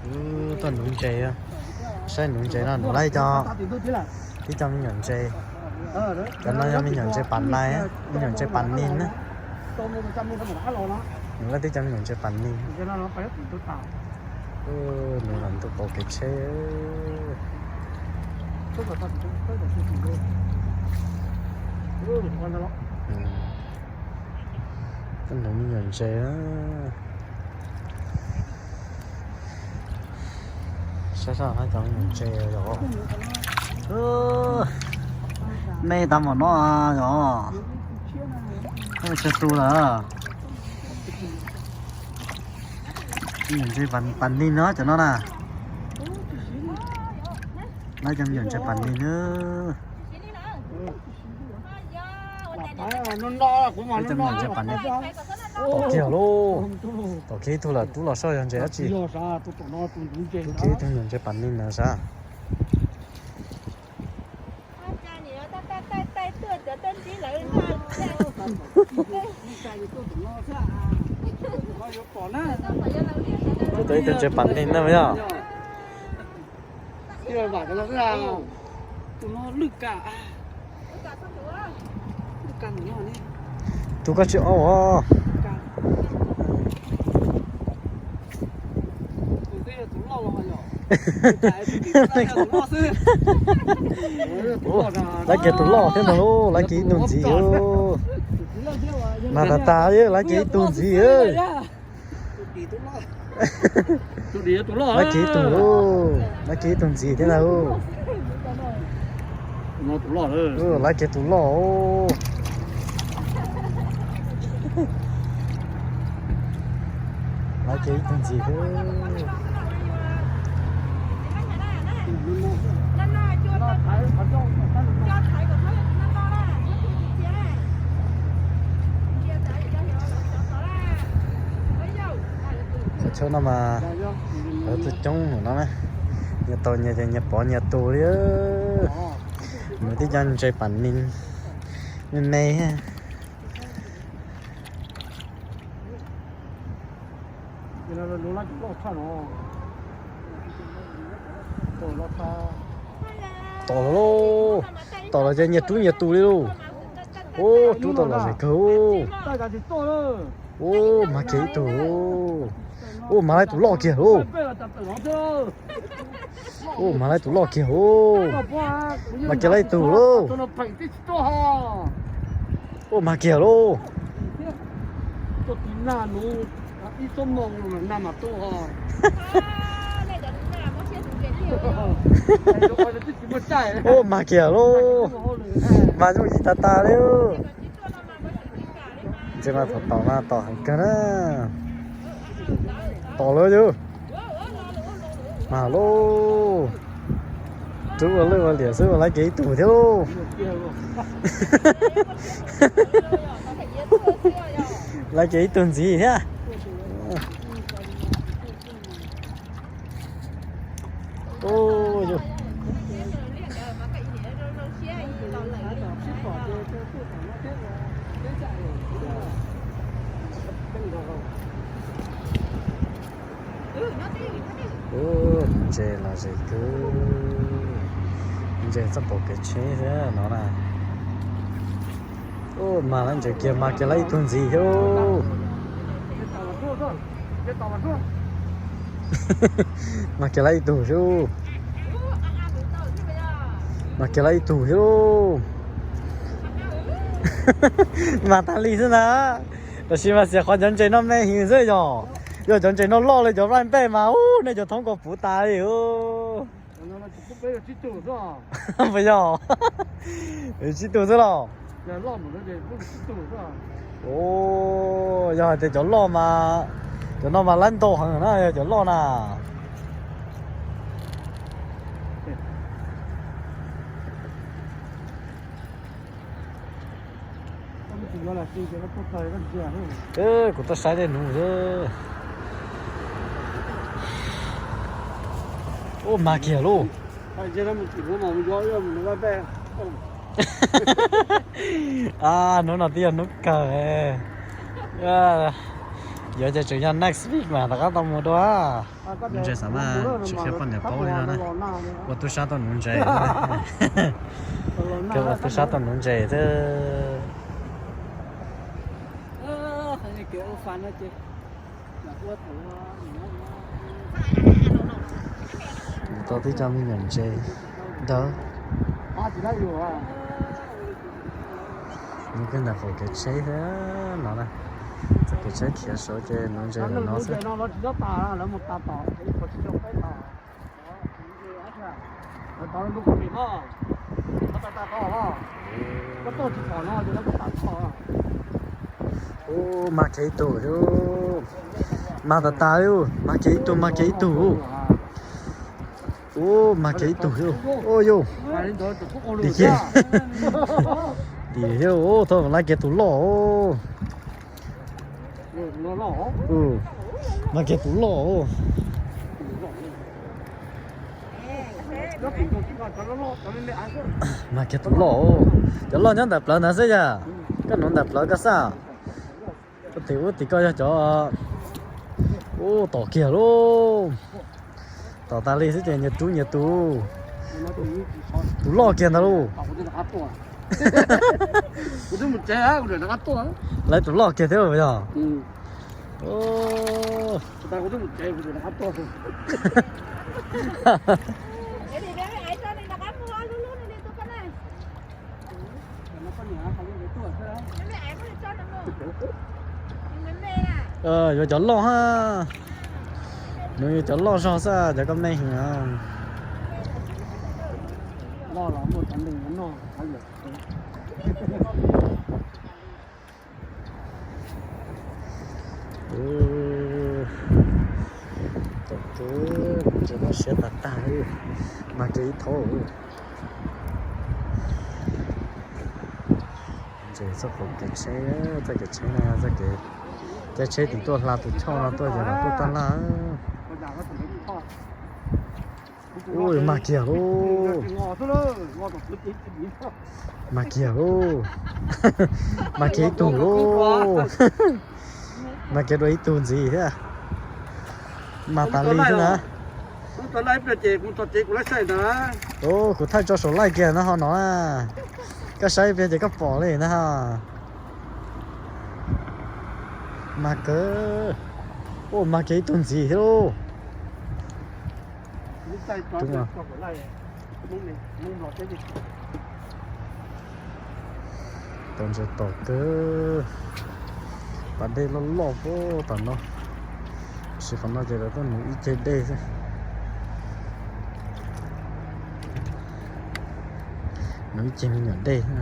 Wb tuaj nuv ntses, saib nuv ntses no, nuv lawv cov, tib co me nyuam ntses. Cov no yog me nyuam ntses pam nais, me nyuam ntses pam nis na. Nuv lawv tib co me nyuam ntses pam nis. Nuv los ntu qaum kev tsheb. Tuaj nuv me nyuam ntses. Saib sab no cov me nyuam ntses yog, nej tas mam no yog, tsawg tus lawm. Me nyuam ntses pam nis no cov no na. Lawv cov me nyuam ntses pam nis na. Tom kiag lauj, tom kiag ib tug lawm, tub los soj yog ntses dab tsi. Tub kiag ib tug nyuam ntses pam nis na sav. Tub tau ib tug ntses pam nis na yog. Tub koj tsis ob os. Lawv kiag tus loj thiab no lauj, lawv kiag ib tug ntxiv. Mas tas tas lawv kiag ib tug ntxiv. Lawv kiag ib tug, lawv kiag ib tug ntxiv thiab na. Lawv kiag tus loj. Lawv kiag ib tug ntxiv thiab. Qhov chaw no mas lawv tuaj coob no na, nyias tau nyias ces nyias pov nyias tus li. Nws tib co ntses pam nis me me. Tom los lauj, tom los ces nyias rub nyias tus li lauj. Ub, rub tau lom zem kawg. Ub, mag kiag ib tug. Ub, mag lawv tus loj kiag lauj. Ub, mag lawv tus loj kiag lauj. Mag kiag lawv ib tug lauj. Ub, mag kiag lauj. Ub, mag kiag lauj. Mag yooj yim tas tas li. Ntses mas thaum tom mas tom heev kawg na. Tom lawm yog. Mag lauj. Rub ua lwj ua liam xwb ua lawv kiag ib tug thiab lauj. Lawv kiag ib tug ntxiv thiab. Ub, ntses lom zem kawg. Ntses txoj pom kev tsheb thiab no na. Ub, mag lawv ntses kiag, mag kiag lawv ib tug ntxiv thiab. Mag kiag lawv ib tug thiab. Mag kiag lawv ib tug thiab. Mag tas li xwb na. Tab sis mas xyov qhov cov ntses no me heev xwb yog. Yog cov ntses no loj li cov vaj npej mas ub, nej cov thoob ko puv tas li. Puas yog? Tsib tug xwb los? Ub, yog hais tias cov loj mas, cov no mas lab ntau heev na, yog cov loj na. Kuv tuaj saib tej nuv xwb. Ub, mag kiag lauj. Hnub no twb yog hnub kawg. Yuav ces tseem yog next week mas rov qab tau mus dua. Nuv ntses xav mas tsis qhia poj niam paub li no na. Ua tub sab tuaj nuv ntses. Kawg ua tub sab tuaj nuv ntses xwb. Tau tib co me nyuam ntses ntawd. Nws kawg ntawm qaum kev tsheb thiab no na. Txoj kev tsheb khiav saud ces nuv ntses ntawm no xwb. Ub, mag kiag ib tug thiab. Mag tas tas li, mag kiag ib tug, mag kiag ib tug. Ub, mag kiag ib tug thiab. Ub, yus. Tim kiag. Tim thiab, ub, thaum mag kiag tus loj. Mag kiag tus loj. Mag kiag tus loj. Cov loj nyob ntawm plawv ntawd xwb yog. Koj nuv ntawm plawv koj xwb. Koj tim ub tim koj yog cov. Ub, tom kiag lauj. Tom tas li xwb ces nyias rub nyias tus. Tus loj kiag ntawd lauj. Lawv tus loj kiag thiab yog. Yuav cov loj ha. Nws yuav cov loj zog xwb, cov koj me heev. Tom kawg, ntses loj siab tas tag li, mag kiag ib thaub. Ntses txoj qaum kev tsheb, txoj kev tsheb no, txoj kev caij tsheb tim tuaj hla tus choj no tuaj ces los tuaj taj laj. Ub, mag kiag lauj. Mag kiag lauj. Mag kiag ib tug lauj. Mag kiag dua ib tug ntxiv thiab. Mag tas li xwb na. Ub, kuv thaij tso saum live kiag no ho no. Koj saib ib pliag ces koj pom li na ho. Mag kawg. Ub, mag kiag ib tug ntxiv thiab lauj. Tau ntses tom kawg. Pas dej loj loj puag tom no. Tab sis qhov no ces lawv tuaj nuv ib ceg dej xwb. Nuv ib ceg me nyuam dej xwb no.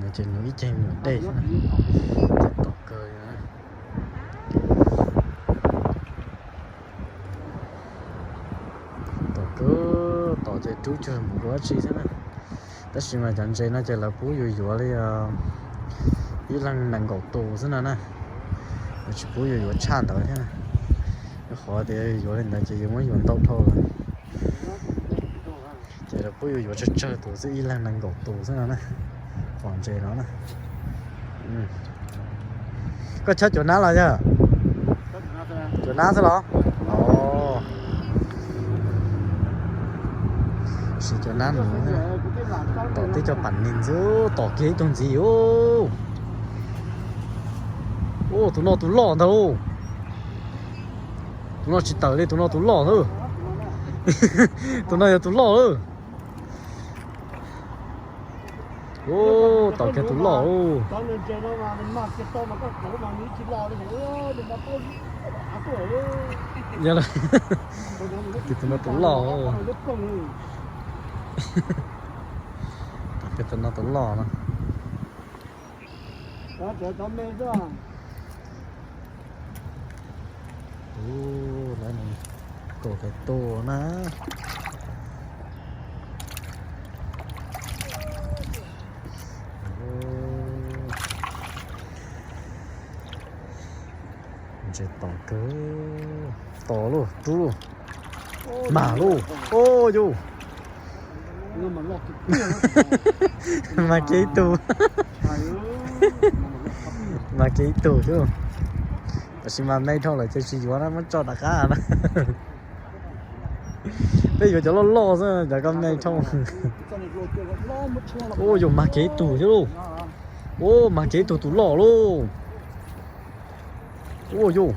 No ces nuv ib ceg me nyuam dej xwb na. Tom kawg. Tom kawg, tom ces rub cuag mus dua dab tsi xwb na. Tab sis mas cov ntses no ces lawv pub yus yuav li ib leeg nees nkaum tus xwb no na. Lawv tsis pub yus yuav tshaj ntawd thiab na. Rau qhov tias yuav li ntawd ces yus muab yuav ntau dhau lawm. Ces lawv pub yus yuav tsawg tsawg tus xwb, ib leeg nees nkaum tus xwb no na. Qhov ntses no na. Koj chob cuav nab los yog? Cuav nab xwb los? Os, siv cuav nab no. Tom tib co pas neeg xwb, tom kiag ib tug ntxiv. Ub, tus no tus loj ntag lauj. Tus no tsis tawm li, tus no tus loj lawm. Tus no yog tus loj lawm. Ub, tom kiag tus loj. Yog, tus no tus loj. Tom kiag tus no tus loj no. Ub, lawv kaum tus na. Ntses tom kawg, tom lauj, rub lauj. Mas lauj, o yus, mas kev ib tug, mas kev ib tug xwb. Tab sis mas me dhau lawm ces tsis yuav na, muab tso rov qab na. Peb yuav cov loj loj xwb, cov koj me dhau. Ua yus mas kev ib tug xwb lauj. Ua mas kev ib tug tus loj lauj. Ua yus,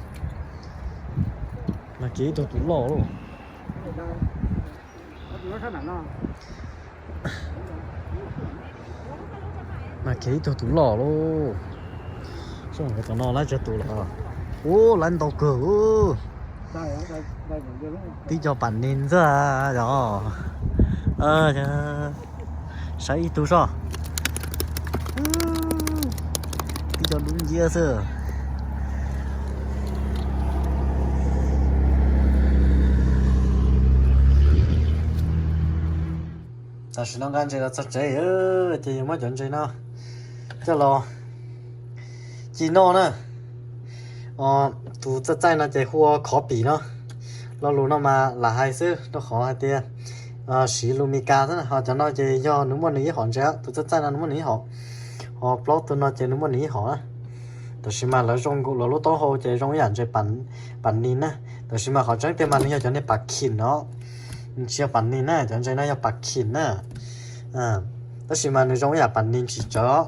mas kev ib tug tus loj lauj. Mas kev ib tug tus loj lauj. Xyov tom no laib tsawg tus lawm. Ub, laib ntau kawg. Tib co pam nis ntxawg yog. Saib ib tug soj. Tib co dub nciab xwb. Tam sim no nqa ntses los txog tsev, ces yuav muab cov ntses no coj los ci noj na. Tus txaij txaij no ces hu ua khov pim no. Lo lus no mas lam hais xwb rau qhov hais tias siv lus Meskas xwb na. Ho cov no ces yog nws muaj nws ib hom ntses, tus txaij txaij no nws muaj nws ib hom, ho plaub tug no ces nws muaj nws ib hom na. Tab sis mas lawv zoo nkaus, lawv lub taub hau ces zoo ib yam ntses pam nis na. Tab sis mas qhov tseeb tiag mas nws yog cov niag pam khim no, nws tsis yog pam nis na, cov ntses no yog pam khim na. Tab sis mas nws zoo ib yam pam nis tsis tsawg.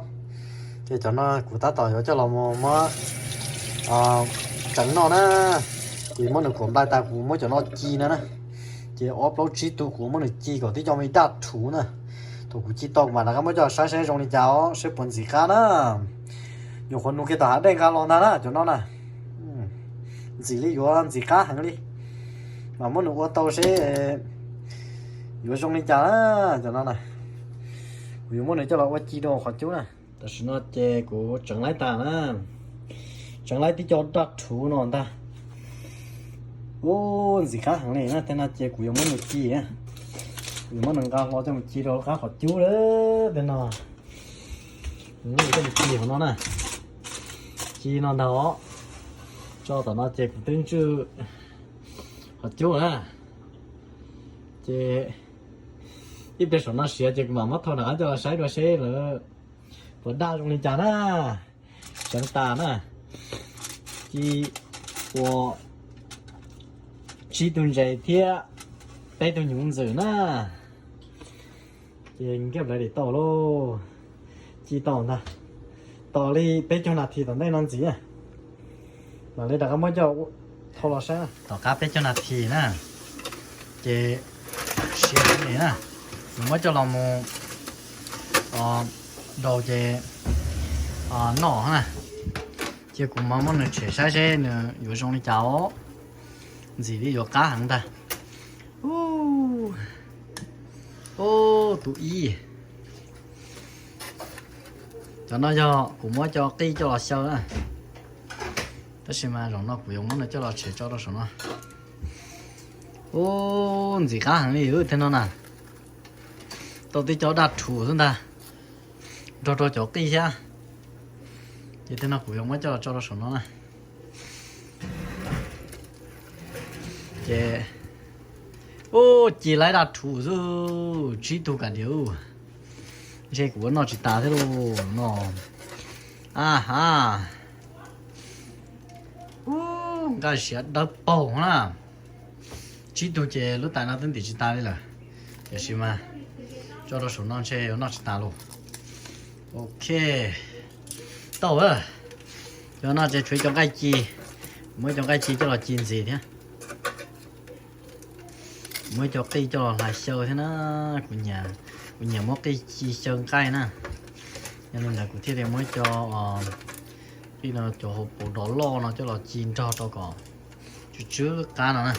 Ces cov no kuv tab tom yuav coj los muab tseev noj na. Kuv muab nws kuam nplai tas kuv muab cov no ci no na. Ces ob plaub tsib tug kuv muab nws ci kom tib co me daj rhuv na. Thaum kuv ci tau kuv mam rov qab muab coj saib saib zoo li cas os, saib puas ntxim qab na. Nyuam qhuav nug kiag tom hav dej nqa los ntag na cov no na. Ntxim li, yuav ntxim qab heev li. Mas muab nws ua tau seb yuav zoo li cas na cov no na. Kuv yuav muab nws coj los ua ci rau qhov cub na. Tam sim no ces kuv tseev laib tas na. Tseev laib tib co daj rhuv no ntag. Ub, ntxim qab heev li na, tej no ces kuv yuav muab nws ci na. Kuv yuav muab nws nqa hlo coj mus ci rau qab qhov cub lawm tej no. Coj mus ci hauv no na. Ci no ntag os. Tso tom no ces kuv twb ntswj qhov cub na. Ces ib pliag saum no siav ces kuv mam muab thau rov qab coj los saib dua seb lawv puas daj zoo li cas na. Tseev tas na, ci ua tsib tug ntses thiab peb tug nyuv ntxwm na. Ces nkiag plawv dim tau lauj. Ci tau ntag. Tos li peb caug nas this tom ntej no ntxiv na. Mam li rov qab muab coj thau los saib na. Tom qab peb caug nas this na, ces siav heev li na. Kuv muab coj los mus rau ces noj na. Ces kuv mam muab nws tshem saib seb nws yuav zoo li cas os. Ntxim li yuav qab heev ntag. Ub, tus ib. Cov no yog kuv muab cov qij coj los xyaw na. Tab sis mas zaum no kuv yuav muab nws coj los tshem tso rau saum no. Ub, ntxim qab heev li tej no na. Tau tib co daj rhuv xwb ntag, nrog rau cov qij thiab. Ces tej no kuv yuav muab coj los tso rau saum no na. Ces, ub, ci laib daj rhuv xwb, tsib tug kam diav. Ntshe kuv ua noj tsis tas thiab lauj no. A ha. Ub, nqaij siav dawb paug na. Tsib tug ces lub tais no twb ntim tsis tas li lawm. Tiam sis mas tso rau saum no ntshe yuav noj tsis tas lauj. Ok, tau lawm. Cov no ces tshuav cov nqaij ci, muab cov nqaij ci coj los ci ntxiv thiab. Muab cov qij coj los hlais xyaw thiab na. Kuv nyiam muab qij ci xyaw nqaij na. Yog li ntawd kuv thiaj li muab cov qij no, cov hauv paus dov loj no coj los ci nrog rau kom tsw tsw qab no na,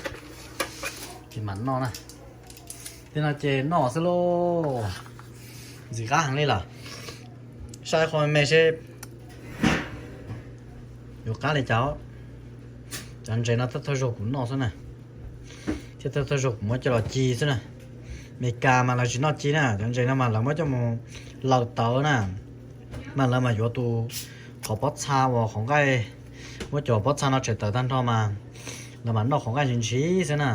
ces mam noj na. Tej no ces noj xwb lauj. Ntxim qab heev li lawm. Saib qhov me me seb yuav qab li cas. Cov ntses no thawj thawj zaug kuv noj xwb na, thiab thawj thawj zaug kuv muab coj los ci xwb na. Meskas mas lawv tsis noj ci na, cov ntses no mas lawv muab coj mus laws tawv na, mas lawv mas yuav tus qhov pob txha uas qhov nqaij, muab cov pob txha no tshem tawv tag nrho mas lawv mam noj qhov nqaij ntshis ntshis xwb na.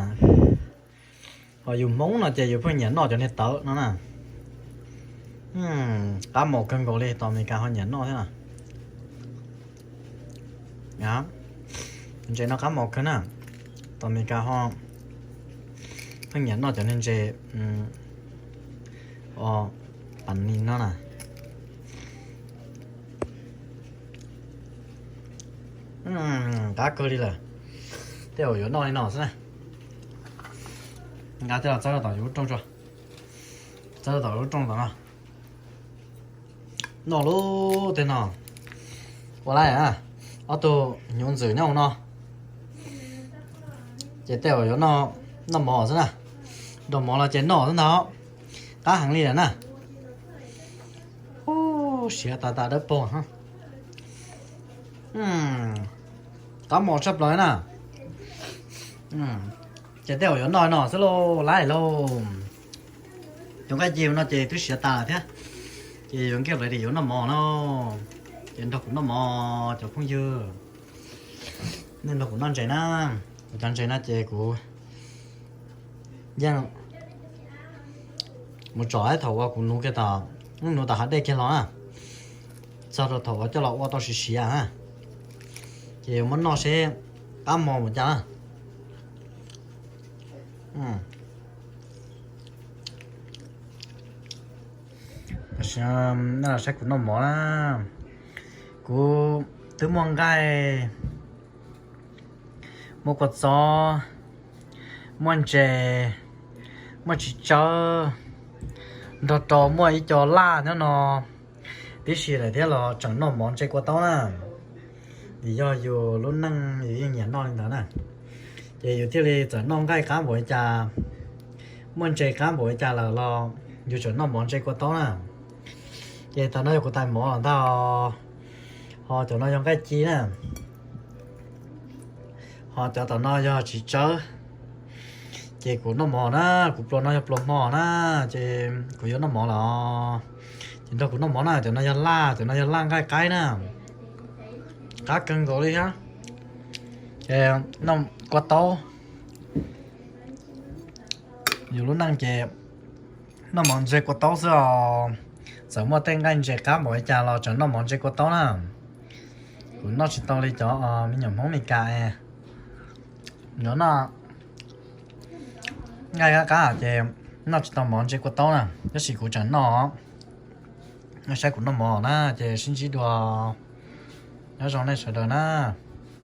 Ho yus Hmoob no ces yus pheej nyiam noj cov niag tawv no na. Qab mos kawg nkaus li, tos Meskas ho nyiam noj thiab na. Ntses no qab mos kawg na, tos Meskas ho pheej nyiam noj cov niag ntses pas nis no na. Qab kawg li lawm, tej zaum yuav noj li no xwb na. Nqa tej los txawb rau tom yus lub rooj tso, txawb rau tom lub rooj tom no. Noj lub tej no, ua li ob tug hnyuv ntxwm nyob hauv no, ces tej zaum yuav noj mov xwb na. Nrog mov los ces noj xwb ntag, qab heev li lawm na. Ub, siav tas tas dawb paug. Qab mos tshaj plaws na. Ces tej zaum yuav noj no xwb lauj, laiv lauj. Cov nqaij ci no ces twb siav tas lawm thiab, ces yuav nkiag lawm ces yuav noj mov no. Ces nrog kuv noj mov cov phooj ywg, nej nrog kuv noj ntses na. Kuv cov ntses no ces kuv yeej mus tsom thaum uas kuv nuv kiag tom, nuv tom hav dej kiag los na, txog rau thaum uas coj los ua tau siav siav na, ces yuav muab noj seb qab mos mus cas na. Tam sim no nej los saib kuv noj mov na. Kuv twb muaj nqaij, muaj kua txob, muaj ntses, muaj txiv tsawb, nrog rau muaj ib co laj nyob no tib si lawm thiab los tseem noj mov ntse kua taub na. Vim yog yus lub neej yus yeej nyiam noj li ntawd na, ces yus thiaj li txawm noj nqaij qab npaum li cas, muaj ntses qab npaum li cas lawm los yus tseem noj mov ntse kua taub na. Ces tam no yog kuv tais mov los ntag, ho cov no yog nqaij ci na, ho cov tom no yog txiv tsawb. Ces kuv noj mov na, kuv pluas no yog pluas hmo na, ces kuv yuav noj mov los, ces nrog kuv noj mov na. Cov no yog laj, cov no yog laj nqaij qaib na, qab kawg nkaus li thiab. Ces noj kua taub, yus lub neej ces noj mov ntse kua taub xwb os. Txawm muaj tej nqaij ntses qab npaum li cas los tseem noj mov ntse kua taub na. Kuv noj tsis tau li cov me nyuam Hmoob Meskas, noj nqaij qab qab ces noj tsis tau mov ntse kua taub na, tab sis kuv tseem noj. Nej saib kuv noj mov na ces sib ntsib dua, nyob zoo nej sawv daws na.